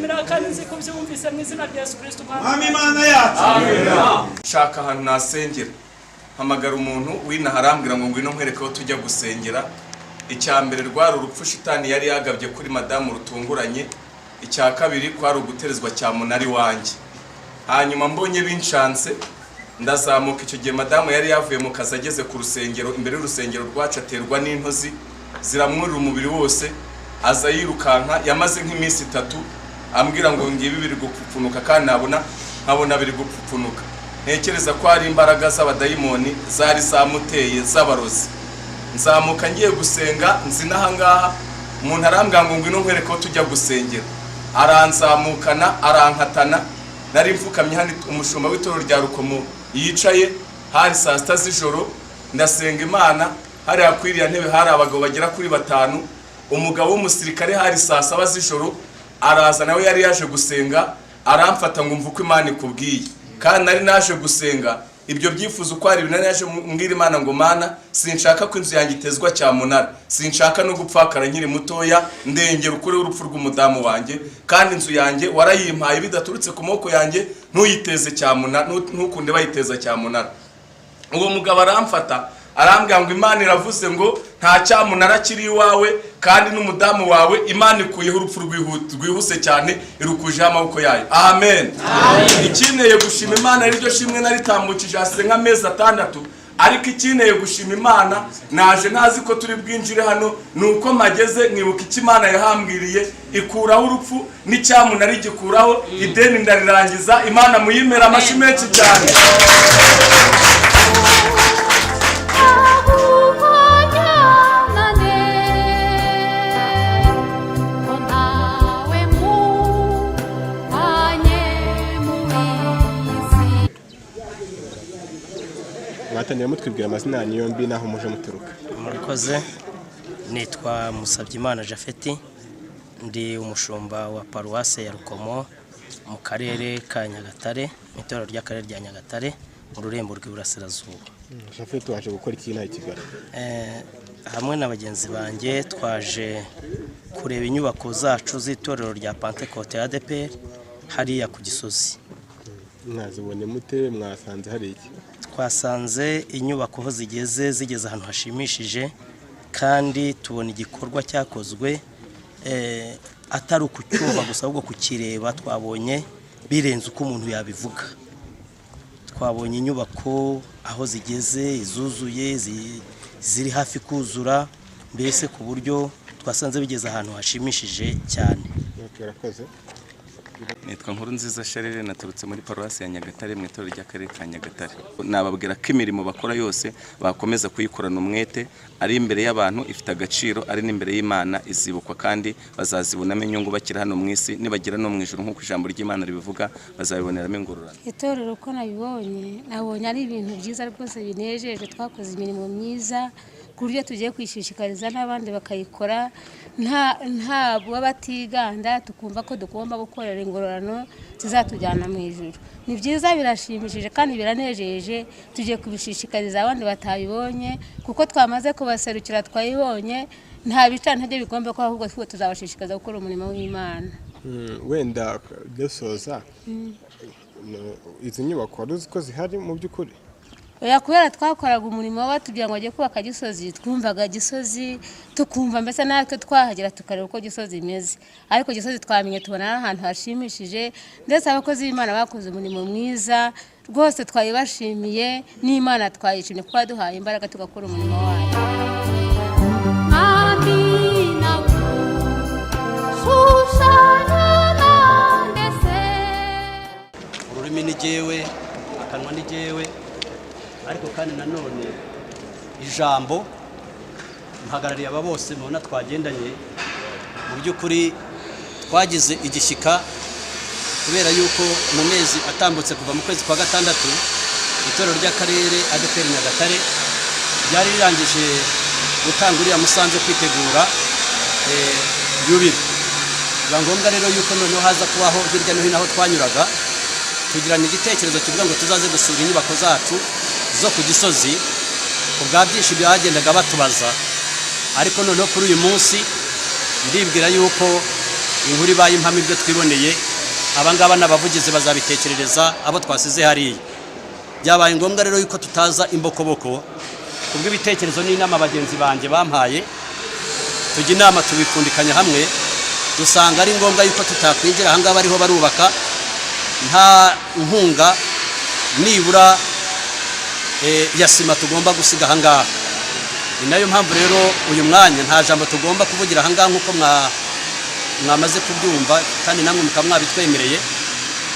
Ndabigushimira kandi nzi ko ubyumvise mu izina rya Yesu Kristo Umwami. Mwami Imana yacu. Nshaka ahantu nasengera, mpamagara umuntu w'inaha, arambwira ngo ngwino nkwereke aho tujya gusengera. Icya mbere rwari urupfu shitani yari yagabye kuri madamu rutunguranye. Icya kabiri kwari uguterezwa cyamunara iwanjye. Hanyuma mbonye binshanse, ndazamuka. Icyo gihe madamu yari yavuye mu kazi, ageze ku rusengero, imbere y'urusengero rwacu, aterwa n'intozi ziramwurira umubiri wose, aza yirukanka. Yamaze nk'iminsi 3 ambwira ngo ngibi biri gupfupfunuka, kandi nabona nkabona biri gupfupfunuka. Ntekereza ko hari imbaraga z'abadayimoni zari zamuteye z'abarozi. Nzamuka ngiye gusenga, nzi n'ahangaha. Umuntu arambwira ngo ngwino nkwereke aho tujya gusengera, aranzamukana, arankatana. Nari mfukamye hano umushumba w'itorero rya Rukomo yicaye, hari saa 6 z'ijoro. Ndasenga Imana hariya kuri iriya ntebe. Hari abagabo bagera kuri batanu. Umugabo w'umusirikare, hari saa 7 z'ijoro, araza, nawe yari yaje gusenga, aramfata ngo mve uko Imana ikubwiye. Kandi nari naje gusenga ibyo byifuzo uko ari ibintu. Nari naje mbwira Imana ngo: "Mana, sinshaka ko inzu yanjye itezwa cyamunara, sinshaka no gupfakara nkiri mutoya, ndengera ukuri urupfu rw'umudamu wanjye, kandi inzu yanjye warayimpaye bidaturutse ku maboko yanjye, ntuyiteze cyamunara, ntukunde bayiteza cyamunara." Uwo mugabo aramfata, arambwira ngo Imana iravuze ngo nta cyamunara kiri iwawe, kandi n'umudamu wawe Imana ikuyeho urupfu rwihuse cyane, irukujeho amaboko yayo. Amen. Ikinteye gushima Imana, ariryo shimwe naritambukije hasize nk'amezi 6, ariko ikinteye gushima Imana, naje ntazi ko turi bwinjire hano, ni uko mpageze nkibuka icyo Imana yahambwiriye, ikuraho urupfu n'icyamunara igikuraho, ideni ndarirangiza. Imana muyimera amashyi menshi cyane. Mwatangira mutwibwira amazina yanyu yombi n'aho muje muturuka. Murakoze. Nitwa Musabyimana Jafeti, ndi umushumba wa paruwase ya Rukomo mu karere ka Nyagatare, mu itorero ry'akarere rya Nyagatare, mu rurembo rw'iburasirazuba. Jafeti, waje gukora iki inaha i Kigali? Hamwe na bagenzi banjye twaje kureba inyubako zacu z'itorero rya Pantekote ADEPR hariya ku Gisozi. Mwazibonye mute? Mwasanze hari iki? Twasanze inyubako aho zigeze, zigeze ahantu hashimishije, kandi tubona igikorwa cyakozwe, atari ukucyumva gusa, ahubwo kukireba twabonye birenze uko umuntu yabivuga. Twabonye inyubako aho zigeze, izuzuye, ziri hafi kuzura, mbese ku buryo twasanze bigeze ahantu hashimishije cyane. Urakoze. Nitwa Nkuru Nziza Sharire, naturutse muri paruwasi ya Nyagatare, mu itorero ry'akarere ka Nyagatare. Nababwira ko imirimo bakora yose bakomeza kuyikorana umwete, ari imbere y'abantu ifite agaciro, ari n'imbere y'Imana izibukwa, kandi bazazibonamo inyungu bakiri hano mu isi. Nibagera no mu ijuru, nk'uko ijambo ry'Imana ribivuga, bazabiboneramo ingororano. Itorero uko nabibonye, nabonye ari ibintu byiza rwose binejeje. Twakoze imirimo myiza ku buryo tugiye kwishishikariza n'abandi bakayikora, nta batiganda, tukumva ko tugomba gukorera ingororano zizatujyana mu ijuru. Ni byiza, birashimishije kandi biranejeje. Tugiye kubishishikariza abandi batabibonye, kuko twamaze kubaserukira twayibonye. Nta bicantege bigomba kuba, ahubwo twe tuzabashishikariza gukora umurimo w'Imana. Wenda dusoza, izi nyubako wari uzi ko zihari mu by'ukuri? Oya, kubera twakoraga umurimo batubwira ngo bajye kubaka Gisozi, twumvaga Gisozi, tukumva mbese natwe twahagera tukareba uko Gisozi imeze. Ariko Gisozi twamenye, tubona ari ahantu hashimishije, ndetse abakozi b'Imana bakoze umurimo mwiza rwose. Twayibashimiye n'Imana twayishimye kuko yaduhaye imbaraga tugakora umurimo wayo. Mwami, nagushushanya nande se? Ururimi ni jyewe, akanwa ni jyewe, ariko kandi nanone ijambo mpagarariye aba bose mubona twagendanye. Mu by'ukuri twagize igishyika kubera yuko mu mezi atambutse, kuva mu kwezi kwa gatandatu, itorero ry'akarere ADEPR Nyagatare ryari rirangije gutanga uriya musanzu kwitegura yubile. Biba ngombwa rero yuko noneho haza kubaho hirya no hino aho twanyuraga, tugirana igitekerezo kivuga ngo tuzaze gusura inyubako zacu zo ku Gisozi, ku bwa byinshi byagendaga batubaza. Ariko noneho kuri uyu munsi ndibwira yuko Inkuru ibaye impamo, ibyo twiboneye abangaba n'abavugizi bazabitekerereza abo twasize hariya. Byabaye ngombwa rero yuko tutaza imbokoboko. Kubw'ibitekerezo n'inama bagenzi banjye bampaye, tujya inama, tubipfundikanya hamwe, dusanga ari ngombwa yuko tutakwinjira ahangaha bariho barubaka nta nkunga nibura ya sima tugomba gusiga ahangaha. Ni nayo mpamvu rero uyu mwanya nta jambo tugomba kuvugira ahangaha, nk'uko mwamaze kubyumva kandi namwe mukaba mwabitwemereye.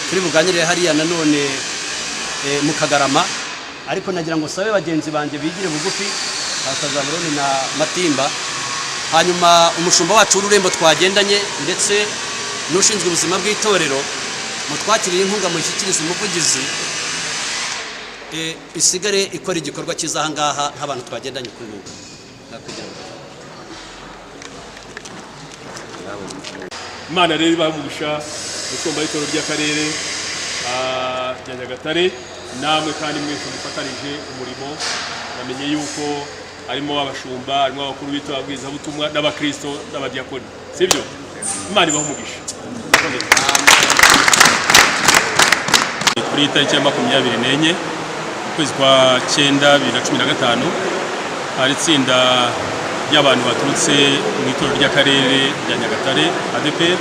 Turi buganire hariya nanone mu Kagarama. Ariko nagira ngo sabe bagenzi banjye bigire bugufi, Pastor Zaburoni na Matimba, hanyuma umushumba wacu w'ururembo twagendanye ndetse n'ushinzwe ubuzima bw'itorero, mutwakiriye inkunga, muyishyikirize umuvugizi, isigare ikora igikorwa cyiza ahangaha nk'abantu twagendanye kuri ubu. Nakugira ngo Imana rero ibahe umugisha, umushumba w'itorero ry'akarere rya Nyagatare, namwe kandi mwese mufatanije umurimo. Bamenye yuko harimo abashumba, harimo abakuru b'itorero, ababwirizabutumwa n'abakristo n'abadiyakoni, sibyo? Imana ibahe umugisha. Kuri iyi tariki ya 24 ukwezi kwa cyenda 2015, hari itsinda ry'abantu baturutse mu itorero ry'akarere rya Nyagatare ADEPR.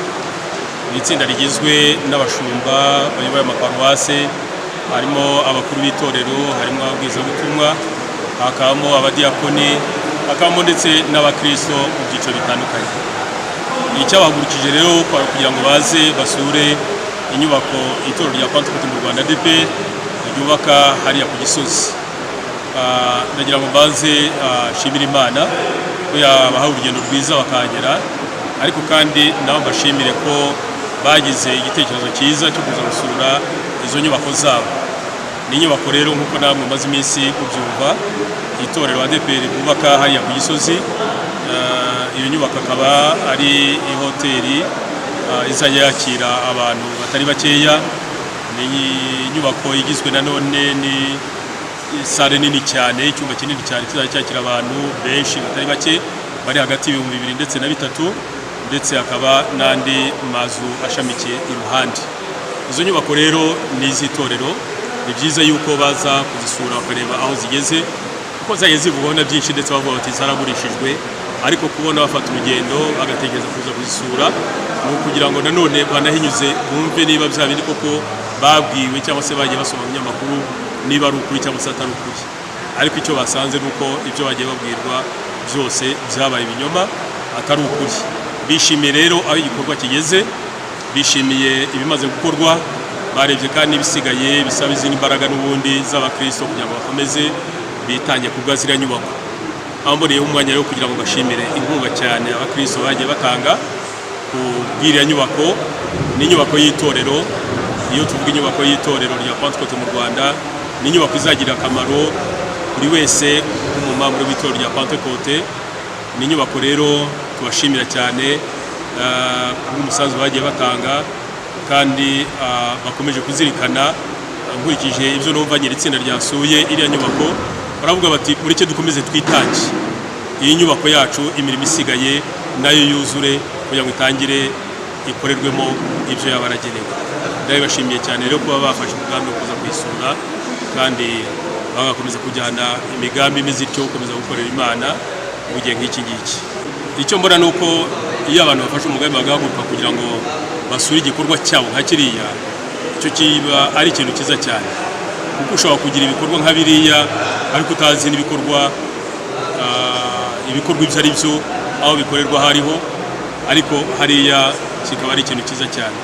Ni itsinda rigizwe n'abashumba bayoboye amaparuwase, harimo abakuru b'itorero, harimo ababwirizabutumwa, hakabamo abadiyakoni, hakabamo ndetse n'abakristo mu byiciro bitandukanye. Icyabahagurukije rero kwari kugira ngo baze basure inyubako itorero rya Pantekote mu Rwanda ADEPR ryubaka hariya ku Gisozi. Ndagira ngo mbanze nshimire Imana ko yabahaye urugendo rwiza bakahagera, ariko kandi nabo mbashimire ko bagize igitekerezo cyiza cyo kuza gusura izo nyubako zabo. Ni inyubako rero, nk'uko namwe mumaze iminsi mubyumva, itorero ADEPR bubaka hariya ku Gisozi. Iyo nyubako akaba ari ihoteli izajya yakira abantu batari bakeya. Ni inyubako igizwe nanone ni salle nini cyane, icyumba kinini cyane kizajya cyakira abantu benshi batari bake, bari hagati y'ibihumbi 2 ndetse na 3, ndetse hakaba n'andi mazu ashamikiye iruhande. Izo nyubako rero ni iz'itorero. Ni byiza yuko baza kuzisura bakareba aho zigeze, kuko zagiye zivugwaho na byinshi, ndetse bavuga bati zaragurishijwe. Ariko kubona bafata urugendo bagatekereza kuza kuzisura ni ukugira ngo nanone banahinyuze, bumve niba bya bindi koko babwiwe cyangwa se bagiye basoma mu binyamakuru niba ari ukuri cyangwa se atari ukuri. Ariko icyo basanze ni uko ibyo bagiye babwirwa byose byabaye ibinyoma, atari ukuri. Bishimiye rero aho igikorwa kigeze, bishimiye ibimaze gukorwa, barebye kandi n'ibisigaye bisaba izindi mbaraga n'ubundi z'abakristo kugira ngo bakomeze bitange ku bwa ziriya nyubako. Aho mboneyeho umwanya rero kugira ngo bashimire inkunga cyane abakristo bagiye batanga ku bw'iriya nyubako. Ni inyubako y'itorero. Iyo tuvuga inyubako y'itorero rya Pantekote mu Rwanda, ni inyubako izagirira akamaro buri wese w'umumambure w'itorero rya Pantekote. Ni inyubako rero tubashimira cyane kubw'umusanzu bagiye batanga, kandi bakomeje kuzirikana. Nkurikije ibyo numva nyiri itsinda ryasuye iriya nyubako, baravuga bati mureke dukomeze twitange, iyi nyubako yacu imirimo isigaye nayo yuzure kugira ngo itangire ikorerwemo ibyo yaba yaragenewe. Ndabibashimiye cyane rero kuba bafashe umugambi wo kuza kuyisura, kandi bagakomeza kujyana imigambi imeze ityo, gukomeza gukorera Imana mu gihe nk'iki ngiki. Icyo mbona ni uko iyo abantu bafashe umugambi bagahaguruka kugira ngo basure igikorwa cyabo nka kiriya, icyo kiba ari ikintu cyiza cyane, kuko ushobora kugira ibikorwa nka biriya ariko utazi n'ibikorwa ibikorwa ibyo ari byo, aho bikorerwa hariho. Ariko hariya kikaba ari ikintu cyiza cyane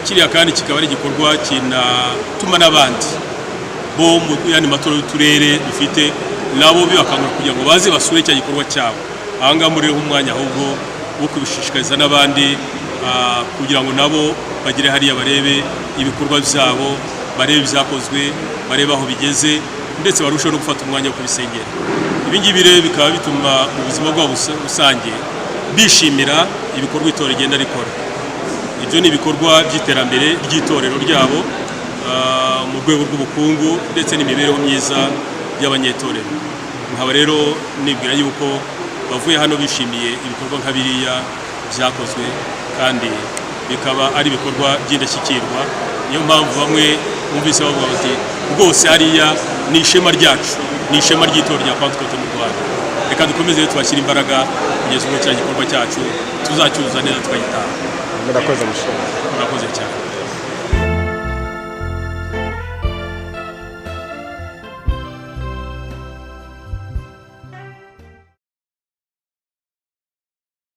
kiriya, kandi kikaba ari igikorwa kinatuma n'abandi bo mu yandi matorero y'uturere dufite nabo bibakangurira kugira ngo baze basure cya gikorwa cyabo. Aha ngaha muriho umwanya ahubwo wo kubishishikariza n'abandi kugira ngo nabo bagere hariya, barebe ibikorwa byabo, barebe ibyakozwe, barebe aho bigeze, ndetse barusheho no gufata umwanya wo kubisengera. Ibi ngibi rero bikaba bituma mu buzima bwabo rusange bishimira ibikorwa itorero rigenda rikora. Ibyo ni ibikorwa by'iterambere ry'itorero ryabo mu rwego rw'ubukungu ndetse n'imibereho myiza y'abanyetorero. Nkaba rero nibwira yuko bavuye hano bishimiye ibikorwa nka biriya byakozwe kandi Bikaba ari ibikorwa by'indashyikirwa. Niyo mpamvu bamwe bumvise bavuga bati: "Rwose hariya ni ishema ryacu, ni ishema ry'itorero rya Pantekote mu Rwanda." Reka dukomeze rero tubashyire imbaraga kugeza ubwo kiriya gikorwa cyacu tuzacyuzuza neza, tukagitaha. Murakoze, mushumba. Murakoze cyane.